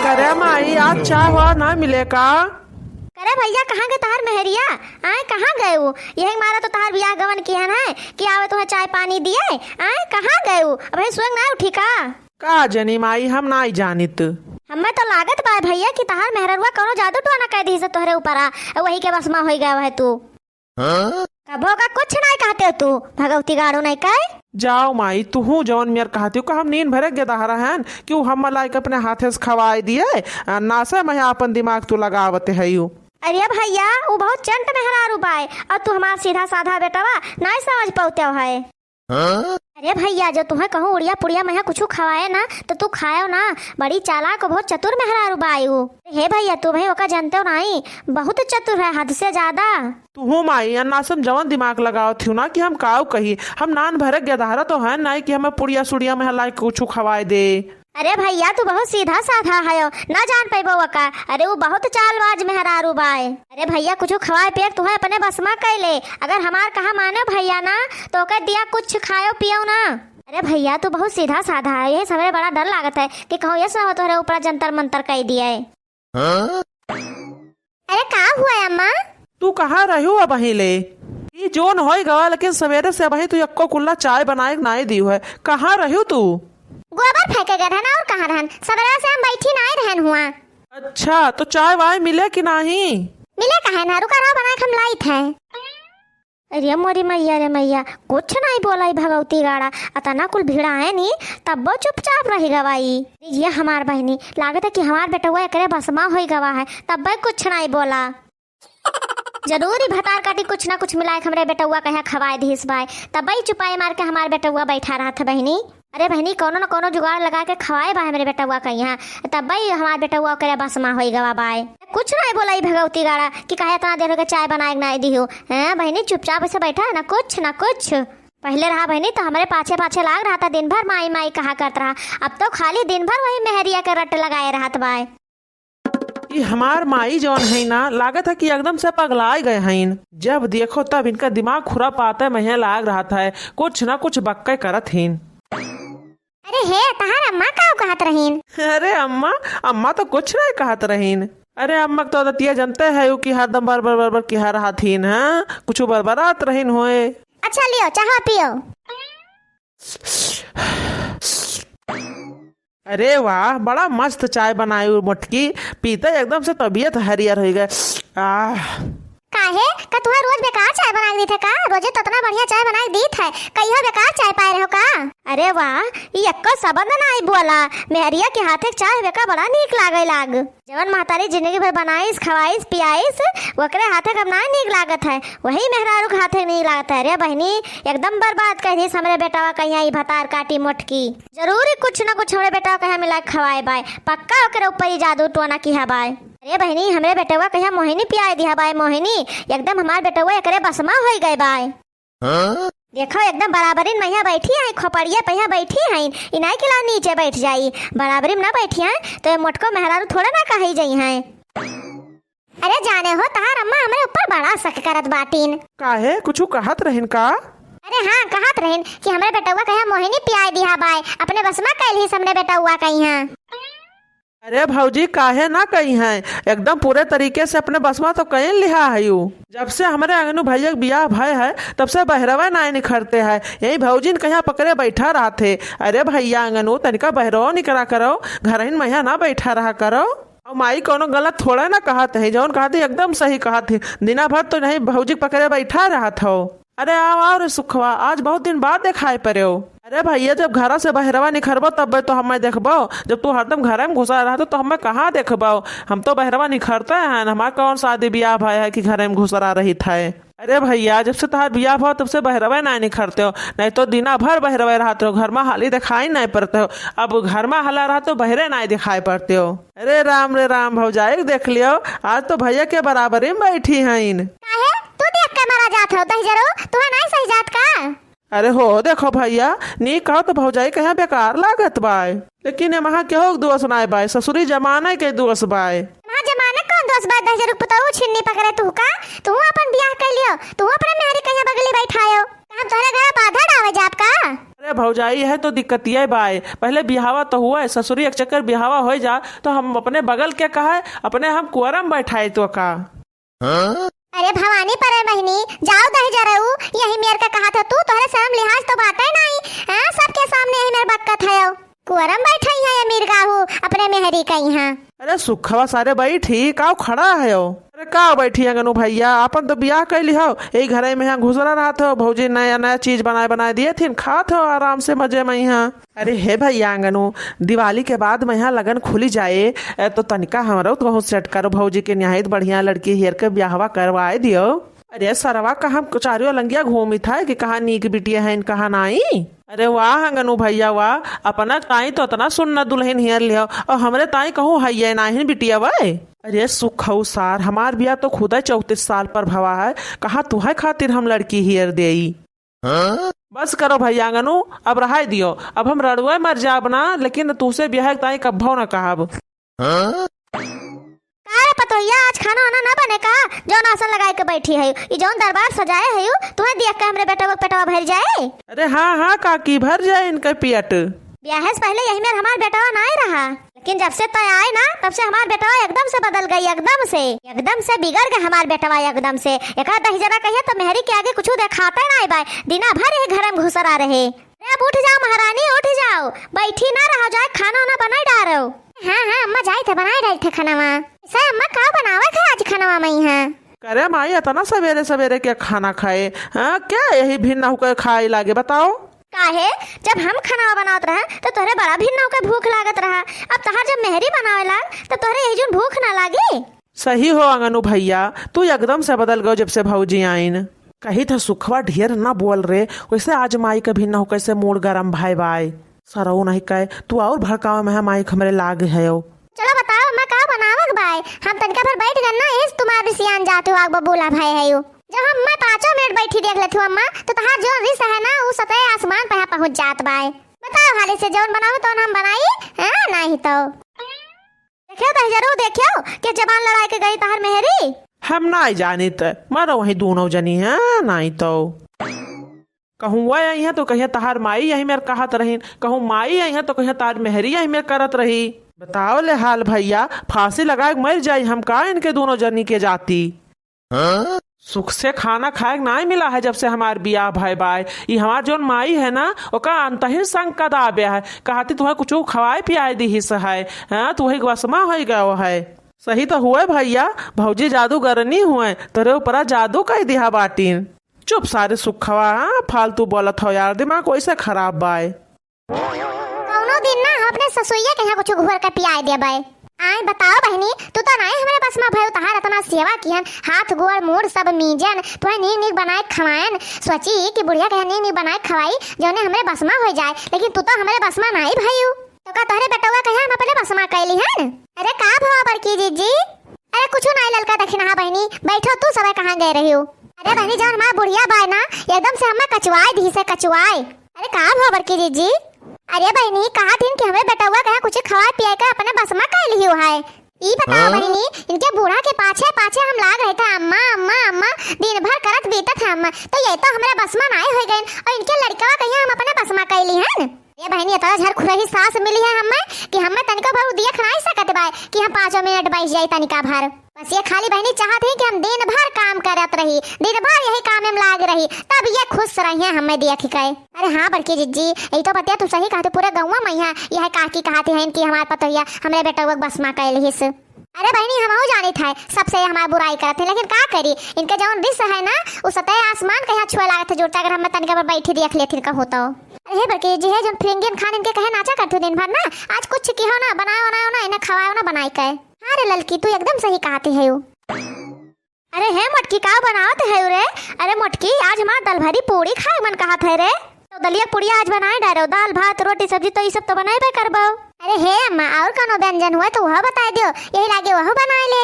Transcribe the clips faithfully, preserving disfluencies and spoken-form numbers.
करे माई, आज चाय हुआ ना मिले का? करे भइया, कहाँ गए तहार मेहरिया? आए, कहाँ गए वो? यही मारा तो तहार बियाह गवन किहन है कि आवे तुहें चाय पानी दिए। आए, कहाँ गए वो? अबहीं सुएंग ना उठी का? का जनी माई, हम नाई जानित। हमें तो लागत बा भइया कि तहार मेहररुआ कौनो जादू टोना कइ दिहिस तोहरे ऊपर आ, वही के बस मा होई गया है तू। हाँ? कबो का कुछ नाई कहते हो तू, भगवती गाड़ो नाई कहे। जाओ माई, तुहू जवन मेर कहती हो, का हम नीन भरे गेदहरा हन कि उ हम लाई के अपने हाथे से खवाए दिए, आ, नासे में आपन दिमाग तू लगावत है यू। अरे भइया, उ बहुत चंट मेहरारू बाय, और तू हमार सीधा साधा बेटवा नाई समझ पौते है। हाँ? अरे भइया, जो तुहें कहूँ उड़िया पुड़िया में कुछ खवाए ना, तो तू खायो ना। बड़ी चालाक, बहुत चतुर मेहरारू बाय उ। हे भइया, तू भाई ओका जानते हो नाई, बहुत चतुर है, हद से ज्यादा। तुहू माई, अन्नासन जवन दिमाग लगावत हियो ना कि हम काऊ कही। हम नान भरे गेदहरा तो है नाई कि हमें पुड़िया सुड़िया में लाई के कुछ खवाए दे। अरे भइया, तू बहुत सीधा साधा हयो, ना जान पैबो ओका। अरे, उ बहुत चालबाज मेहरारू बाय। अरे भइया, कुछ खवाए पिए के तुहें अपने बस मा कैले। अगर हमार कहा मानो भइया ना, तो ओके दिया कुछ खायो पियो ना। अरे भइया, तू बहुत सीधा साधा है, यही से हमरे बड़ा डर लागत है कि कहूँ ये सुनाओ तोहरे ऊपर जंतर मंतर कइ दिए। हाँ? अरे का हुआ अम्मा? तू कहाँ रह्यू अबहीं ले? ई जोन होई गवा, लेकिन सवेरे से अबहीं तू एक्को कुल्ला चाय बनाए के नाई दियो है। कहाँ रह्यू तू? गोबर फेंके गए रहन, और कहाँ रहन? सवेरे से हम बैठी नाई रहन हुआ। अच्छा, तो चाय वाय मिले कि नाही? मिले काहे ना, रुका रहो, बनाए के हम लाइत है। अरे मोरी मैया रे मैया, कुछ नाई बोला ई भगवती गाड़ा, अतना कुल भिड़ाए नी, तब्बो चुपचाप रहि गवा ई। ये हमार बहिनी, लागत है कि हमार बेटवा एकरे बस मा होई गवा है, तब्बे कुछ नाई बोला। जरूर ई भतार काटी कुछ ना कुछ मिलाए के हमरे बेटवा कहिया खवाए दिहिस बाय, तब्बे चुपाए मार के हमार बेटवा बैठा रहत है बहिनी। अरे बहिनी, कौनो न कौनो जुगाड़ लगा के खवाए बा हमरे बेटवा कहिया, तब्बे हमार बेटवा ओकरे बस मा होई गवा बाय। कुछ नाई बोला ई भगवती गाड़ा कि काहे इतना देर हो गया चाय बनाए के नाई दिहो। हैं बहिनी, चुपचाप ऐसे बैठा, ना कुछ ना कुछ। पहिले रहा बहिनी तो हमरे पाछे पाछे लाग रहा था, दिन भर माई माई कहा करत रहा, अब तो खाली दिन भर वही मेहरिया के रट लगाए रहत बाय। ई हमार माई जौन है ना, लागत है कि एकदम से पगलाए गए हैं। जब देखो तब इनका दिमाग खुरापाते में लाग रहा था, कुछ ना कुछ बक्के करत हीन। अरे हे, तहार अम्मा काऊ कहत रहीन? अरे अम्मा, अम्मा तो कुछ नहीं कहत रहीन। अरे अम्मा के तो आदतिया जानते है, उ कि हरदम बर बर बर बर किहा रहत हीन, हाँ? कुछ बरबरात रहीन होए। अच्छा लियो, चाह पियो। अरे वाह, बड़ा मस्त चाय बनाई उ मोटकी, पीते एकदम से तबीयत हरियर हो गए। आह। काहे? का तुहां रोज बेकार चाय बना के दीत है का? रोजे तो इतना बढ़िया चाय बना के दीत है, कहियो बेकार चाय पाए रहो का? अरे वाह, ई एक्को सबंद नाई बोला, मेहरिया के हाथे के चाय बेका बड़ा नीक लागे लाग। जवन महतारी जिंदगी भर बनाइस, खवाइस, पियाइस, ओकरे हाथे के अब नाई नीक लागत है, वही मेहरारू के हाथे नीक लागत है। अरे बहिनी, एकदम बर्बाद कर दीस हमरे बेटवा कहिया ई भतार काटी मोटकी। जरूर ही कुछ ना कुछ हमरे बेटवा कहिया मिला के खवाए बाय, पक्का ओकरे ऊपर ही जादू टोना किहा बाय। अरे बहिनी, हमरे बेटवा कहिया मोहिनी पियाए दिहा बाय, मोहिनी। एकदम हमार बेटवा एकरे बस मा होई गए बाय। हाँ? देखो, एकदम बराबरी में यहाँ बैठी है, खोपड़िया पे यहाँ बैठी है, इनाई के लाओ नीचे बैठ जाई। बराबरी में ना बैठी है तो ये मोटको मेहरारू थोड़े ना कही जाई हैं। अरे जाने हो, तहार अम्मा हमरे ऊपर बड़ा शक करत बाटीन। काहे, कुछ कहत रहिन का? अरे हाँ, कहत रहिन कि हमरे बेटउआ कहिया मोहिनी पियाए दिहा बाय, अपने बस मा कैलही हमरे बेटउआ कहिया। अरे भौजी, काहे ना कही हैं, एकदम पूरे तरीके से अपने बस मा तो कई लिहा है यू। जब से हमरे अंगनू भैया के बियाह भय है, तब से बहरवा ना निखरते है, यही भौजी ने कहिया पकड़े बैठा रहते। अरे भैया अंगनू, तनिका बहरवा निकरा करो, घर ही में ना बैठा रहा करो। और माई कौनो गलत थोड़ा ना कहत है, जौन कहत है एकदम सही कहत है। दिना भर तो नहीं भौजी पकड़े बैठा रहत हो। अरे आओ, आओ रे सुखवा, आज बहुत दिन बाद देखाए पड़ेओ। अरे भैया, जब घरा से बहरवा निखरबो तब तो हमें देखबो, जब तू हरदम घरे में घुसा रहत हो तो हमें कहाँ देखबो? हम तो बहरवा निखरते हैं, हमार कौन शादी बियाह भय है कि घरे में घुसरा रहित है? अरे भैया, जब से तहार बियाह भवा तब से बहरवे नाय निखरते हो, नहीं तो दिना भर बहरवे रहते हो, घर मा हाली दिखाई नाय पड़ते हो। अब घर मा हला रहते हो, बहरे नाय दिखाई पड़ते हो। अरे राम रे राम, भौजाई के देख लियो, आज तो भैया के बराबरी में बैठी हईन। काहे? तू देख के मरा जात हो दहिजरो, तुहे नाय सही जात का? अरे हो, देखो भैया, नी कहो तो भौजाई कहिया बेकार लागत बाय। लेकिन एमहा केहू के दोष नाय बाय, ससुरी जमाने के दोष बाय। एमहा जमाने कौन दोष बाय? दहिजरू के पुतहू छिन्नी पकड़े तू का? तू अपन बियाह कर लियो, तू अपने मेहरी कहिया बगली बैठायो। हम तोहरे घर बाधा डावे जाब का? अरे भौजाई, है तो दिक्कतिया बाय। पहले बिहावा तो हुआ है, ससुरी एक चक्कर बिहावा हो जा, तो हम अपने बगल के कहा है, अपने हम कुअरम बैठाए तो का? अरे भवानी परे बहिनी, जाओ दहिजरऊ, यही मेर का कहा था तू, तोहरे शर्म लिहाज तो बाटे नाई। हाँ, सबके सामने यही मेर बक्कत है। कुअरम बैठई है ये मीर गाहू अपने मेहरी कइहाँ। अरे सुखवा सारे बैठी, काउ खड़ा है हो? अरे काउ बैठी अंगनू भैया, आपन तो बियाह कैली हो, यही घरे में यहाँ घुसरा रहत हो, भौजी नया नया चीज बनाए बनाए दिए थिन, खात हो आराम से मजे में यहाँ। अरे हे भैया अंगनू, दिवाली के बाद में यहाँ लगन खुली जाए, ए, तो तनिका हमरो तो कहूँ सेट करो, भौजी के निहायत बढ़िया लड़की हेर के ब्याहवा करवाए दियो। अरे सरवा, कहाँ चारियो लंगिया घूमित है कि कहाँ नीक बिटिया है, कहाँ नाई? अरे वाह अंगनू भैया वाह, अपना ताई तो इतना सुन्ना दुल्हन हेर लियो, और हमरे ताई कहूँ है ये नाहिन बिटिया वै। अरे सुखऊ सार, हमार बियाह तो खुदा चौंतीस साल पर भवा है, कहाँ तुहे खातिर हम लड़की हेर देई? बस करो भैया अंगनू, अब रहाई दियो, अब हम रड़ुए मर जाब ना, लेकिन तुसे बियाह के ताई कब्भो ना कहब। का रे पतोहिया, आज खाना वाना ना बने का? जौन आसन लगाए के बैठी है, ई जौन दरबार सजाए है, तुहे देख के हमरे बेटवा के पेटवा भर जाए। अरे हाँ हाँ काकी, भर जाए इनके पेट। ब्याहे से पहले यही मेर हमार बेटवा नाई रहा, लेकिन जब से तय आए ना, तब से हमार बेटवा एकदम से बदल गई, एकदम से, एकदम से बिगड़ गए हमार बेटवा, एकदम से। एका दहिजरा कहिए तो मेहरी के आगे कुछ देखाते नाई बाय, दिना भर यही घर में घुसरा रहे। अरे अब उठ जाओ महारानी, उठ जाओ, बैठी ना रहो, जाए खाना वाना बनाए डारो। हाँ हाँ अम्मा, जाए थे बनाए डाल थे खानावा। सर अम्मा, का बनावे थे आज खानावा में यहाँ? करे माई, इतना सवेरे सवेरे के खाना खाए? हाँ, क्या यही भिन्न होकर खाए लागे, बताओ? काहे, जब हम खानावा बनावत रहे तो तोहरे बड़ा भिन्न होकर भूख लागत रहा, अब तहार जब मेहरी बनावे लाग तो तोहरे यही जून भूख ना लागी? सही हो अंगनू भैया, तू एकदम से बदल गयो जब से भौजी आइन। कही था सुखवा ढेर ना बोल रे, वैसे आज माई के भी ना हो कैसे मूड गरम भाई बाय। सरऊ नहीं कहे, तू और भड़कावे में है माई के हमरे लाग है। चलो बताओ अम्मा, का बनावक बाय? हम तनिका भर बैठ गन ना, एस तुम्हार रिसियान जात हो, आग बबूला भाई है यू। जब हम मैं पाँचों मिनट बैठी देख लेती हूँ अम्मा, तो तहार जो रिस है ना, वो सतह आसमान पे पहुँच जात बाय। बताओ हाली से जौन बनाओ तो हम बनाई, हाँ, नहीं तो। देखियो दहिजरू, देखियो, के जबान लड़ाई के गई तहार मेहरी। हम नाई जानित, मरो वही दोनों जनी, हाँ, नाई तो। कहूँ वह आई है तो कहिया तहार माई यही मेर कहत रहीन, कहूँ माई आई है तो कहिया तहार मेहरी यही मेर करत रही। बताओ ले हाल भैया, फांसी लगाए के मर जाई हम का इनके दोनों जनी के जाती। सुख से खाना खाए के नाई मिला है जब से हमार बियाह भय बाय। ई हमार जौन माई है ना, ओका अंतहीन संग कदा आबे है। कहती तुम्हें कुछ खवाए पियाए दिहिस है, हाँ, तू वही वसमा होई गयो है। सही तो हुए भैया, भौजी जादूगरनी हुए, तोरे ऊपरा जादू कर दिहा बाटिन। चुप सारे सुखवा, हाँ, फालतू बोलत हो यार, दिमाग वैसे खराब बाय। कौनो दिन ना हम अपने ससुइया के यहाँ कुछ घोर के पियाए देबै। आय बताओ बहिनी, तू तो नाई हमरे बस में भयू, तहार इतना सेवा किहन, हाथ गोड़ मूड़ सब मीजन, तुहे नीक नीक बनाए खवाएन, सोची कि बुढ़िया के नीक नीक बनाए खवाई, जौने हमरे बस में हो जाए, लेकिन तू तो हमरे बस में नाई भयू। तो का तोहरे बेटवा कहे हम अपने बस में कैली हन? अरे का भवा बड़की जीजी? अरे कुछ नाई ललका दखिनहा बहिनी, बैठो तू सबे कहाँ गए रही हो? अरे बहिनी जौन हमार बुढ़िया बाय ना, एकदम से हमें कचवाए दी से कचवाए। अरे का भवा बड़की जीजी? अरे बहिनी, कहा दिन कि हमरे बेटवा कहे कुछ खवाए पियाए के अपने बस में कर लियो है। ई बताओ हाँ? बहिनी, इनके बूढ़ा के पाछे पाछे हम लाग रहे थे, अम्मा, अम्मा, अम्मा, दिन भर करत बीतत है अम्मा, तो ये तो हमरे बस में नाई हो गए, और इनके लड़कवा कहिया हम अपने बस में कर ली हन। ये बहिनी, इतना झर खुरही सास मिली है हमें कि हमें तनिको भर देख नाई सकत बाय कि हम पाँचों मिनट बैठ जाई तनिका भर। बस ये खाली बहिनी चाहत है कि हम दिन भर काम करत रही, दिन भर यही काम में लाग रही, तब ये खुश रही है हमें देख के। अरे हाँ बड़की जिज्जी, यही तो बतिया तू सही कहते, पूरे गौवा में यहाँ यह काकी कहती है कि हमार पतोहिया हमरे बेटवा के बस में कैल हिस। अरे बहिनी, हमहू जानित है सबसे हमार बुराई करत है, लेकिन का करी, इनके जौन रिस है ना, उ सतह आसमान के यहाँ छुए लागत है जुड़ता। अगर हम तनिका पर बैठी देख लेथिन कहूँ तो। अरे हे बड़की जिज्जी, है जौन फिरंगियन खान इनके कहे नाचा करथू दिन भर ना, आज कुछ किहो ना, बनाओ ना, ना इन्हें खवाओ ना बनाई के। हाँ रे ललकी, तू एकदम सही कहती है। अरे हे मोटकी, का बनावत है रे? अरे मोटकी, आज हमार दल भरी पूड़ी खाए मन कहत है रे। तो दलिया पूड़िया आज बनाए डारो, दाल भात रोटी सब्जी तो ई सब तो बनाए करबो। अरे हे अम्मा, और कोनो व्यंजन हुआ तो वह बताए दियो, यही लागे वह बनाए ले।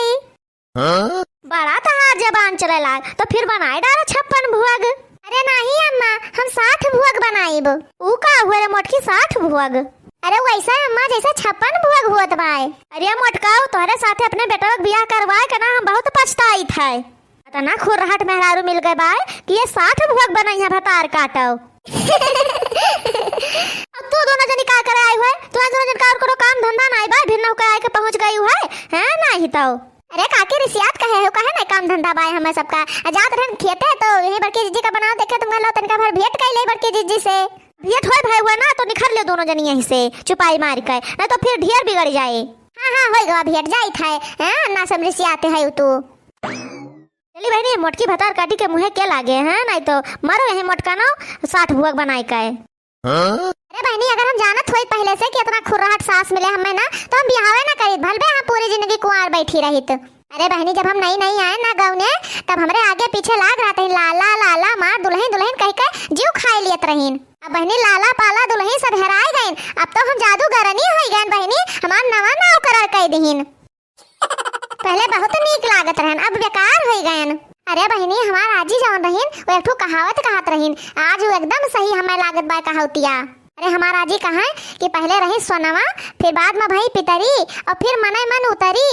हाँ? बड़ा तहार जबान चले लाग, तो फिर बनाए डारो छप्पन भुअग। अरे नहीं अम्मा, हम साठ भुअग बनाइब। ऊ का हुआ रे मोटकी, साठ भुअग? अरे वैसा अम्मा जैसे छप्पन भुअग होत बाय। अरे मोटकाऊ, तोहरे साथे अपने बेटवा के बियाह करवाए के ना हम बहुत पछताइत है। इतना खुर्राहट मेहरारू मिल गए बाय कि ये साठ भुअक बनइहैं भतार काटव। अब तू दोनों जनी का करे आई हुए? तू दोनों जन का और कोनो काम धंधा नाई बाय, भिन्न होकर आए के पहुँच गई हुए, हैं? नाहीं तो। अरे काकी रिसियात कहे हो, कहे ना काम धंधा बाय हमें सबका। आ जात रहन खेते तो यही बड़की जिज्जी का बनाव देखे तुम घलो तनिका भर भेंट कइले बड़की जिज्जी से। भेंट होए भाई हुआ ना तो निखर ले दोनों जनी यहीं से चुपाई मार के, ना तो फिर ढेर बिगड़ जाए। हाँ, हाँ, होई गवा भेंट जाइत है। हाँ, ना समझ से आते है तू। चली बहनी, मोटकी भतार काटी के मुँहे के लागे, हैं? नाहीं तो मारो यहीं मोटका ना साठ भुअक बनाए के। अरे बहनी, अगर हम जानत होई पहले से कि इतना खुर्राहट सास मिले हमें ना, तो हम बियाहवे ना करीत, भलबे हम पूरी जिंदगी कुंवार बैठी रहित। अरे बहनी, जब हम नई नई आए ना गौने, तब हमरे आगे पीछे लाग रहत रहीन, "लाला, लाला, मार दुलहिन, दुलहिन" कह के जीव खाए लियत रहीन। अब बहनी, लाला पाला दुलहिन सब हेराए गइन। अब तो हम जादूगरनी होई गइन बहनी, हमार नवा नाव करार कइ दिहिन। पहले बहुत नीक लागत रहन, अब बेकार होई गयन। अरे बहिनी, हमार आजी जौन रहीन, वो एक ठो कहावत कहत रहीन, आज वो एकदम सही हमें लागत बा कहावतिया। अरे हमार आजी कहें कि पहले रही सोनवा, फिर बाद में भई पितरी, और फिर मनई मन उतरी।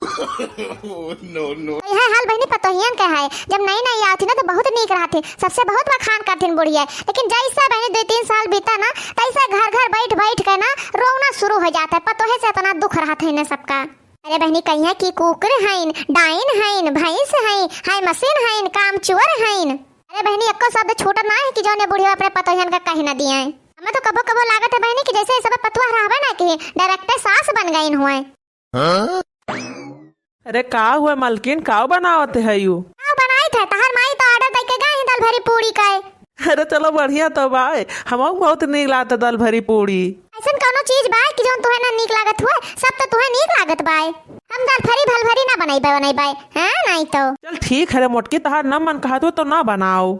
Oh, no, no। यह हाल बहिनी पतोहियन के है, जब नई नई आती ना तो बहुत नीक रहती, सबसे बहुत बखान करतीन बुढ़िया, लेकिन जैसा बहिनी दो तीन साल बीता ना, तैसा घर घर बैठ बैठ के ना रोना शुरू हो जाता है। पतोहे से इतना दुख रहत है इन्हें सबका। अरे बहिनी, कहिया कि कुकुर हईन, डाइन हईन, भैंस हईन, हाय मशीन हईन, कामचोर हईन। अरे बहिनी, एको शब्द छूटत ना है कि जौन ये बुढ़िया अपने पतोहियन का कह न दिए। हमें तो कबो कबो लागत है बहिनी कि जैसे ये सब पतोह रहबे ना कि direct सास बन गईन हुए। अरे का हुआ मलकिन, का बनावत है यू? का बनाई थे, तहार माई तो order दे के गई दाल भरी पूरी का। अरे चलो बढ़िया तो बाय, हमहू बहुत नीक लागत दाल भरी पूरी। ऐसन कौनो चीज बाय कि जौन तुहे ना नीक लागत हुए, सब तो तुहे नीक लागत बाय। हम दाल भरी भल भरी ना बनैबे बनैबे, हाँ नाहीं तो। चल ठीक है रे मोटकी, तहार ना मन कहत हो तो ना बनाओ।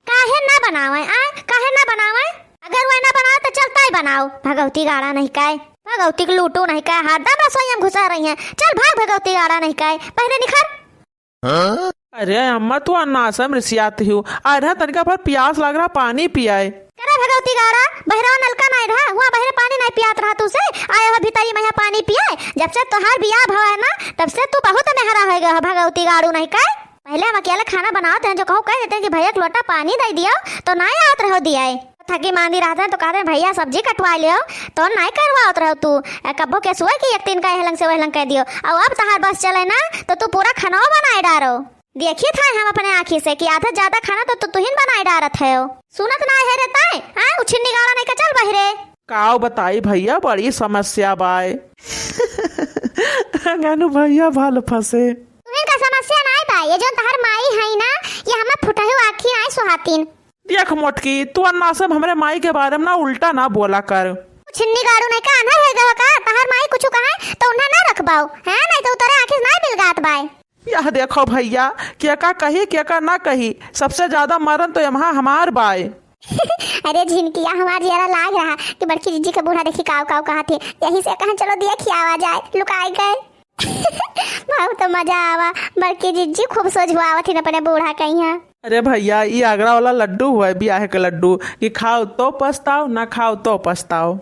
काहे ना बनावे, आ? काहे ना बनावे? अगर वह ना बनावे तो चलता ही बनाओ। भगवती गाड़ा नहीं काय, भगवती के लूटू नहीं काय, हरदम रसोई में घुसा रही हैं। चल भाग भगवती गाड़ा नहीं काय, पहले निखर। अरे अम्मा, तू अन्नासम रिसियात ही हो। अरे तनिका भर प्यास लग रहा, पानी पियाए। करे भगवती गाड़ा, बहरवा नलका नहीं रहा, हुआ बहरे पानी नहीं पियात रहा तू से, आया हो भीतरी में यहाँ पानी पियाए। जब से तोहार बियाह भवा है ना, तब से तू बहुत मेहरा हो गया हो भगवती गाड़ू नहीं काय। पहले हम अकेले खाना बनावत हैं, जो कहूँ कह देते हैं कि भैया एक लोटा पानी दे दियो, तो नहीं आवत रहो दियाए। थकी मांदी रहते हैं तो कहते हैं, "भैया सब्जी कटवा लियो," तो नहीं करवावत रहो तू। ए, कब्बो के सुए कि एक दिन का एहलंग से वहलंग कह दियो। और अब तहार बस चले ना, तो तू पूरा खाना बनाए डारो। देखिए था हम अपने आँखी से कि आधा ज्यादा खाना तो तू तुहिन बनाए डारत है। सुनत ना है रे ताए, हाँ, उछिन्नी गाड़ा नहीं का, चल बहिरे। काव बताई भैया, बड़ी समस्या बाय। गानू भैया भाल फंसे। तुहिन का समस्या नाय बा, ये जौन तहार माई हई ना, ये हमें फुटहु आँखी नाय सुहातीन। देख मोटकी, तू अन्नासम हमरे माई के बारे में ना उल्टा ना बोला कर। छिन्नी गाड़ू नहीं का, आन्हर है गवा का? तहार माई कुछ कहे तो उन्हें ना रखबाओ, हैं? नहीं तो उतरे आँखी से नाय बिलगात बाय। यह देखो भैया, केका कही, केका ना कही, सबसे ज्यादा मरन तो यमहा हमार बाय। अरे झिनकिया, हमार जियरा लाग रहा कि बड़की जिज्जी के बूढ़ा देखी काव काव कहा थे, यही से कहा चलो देखी आवा जाए, लुकाए गए। बहुत मजा आवा, बड़की जिज्जी खूब सोझुआवत हिन अपने बूढ़ा के यहाँ। अरे भैया, ई आगरा वाला लड्डू हुआ है, बियाह के लड्डू, कि खाओ तो पछताओ, ना खाओ तो पछताओ।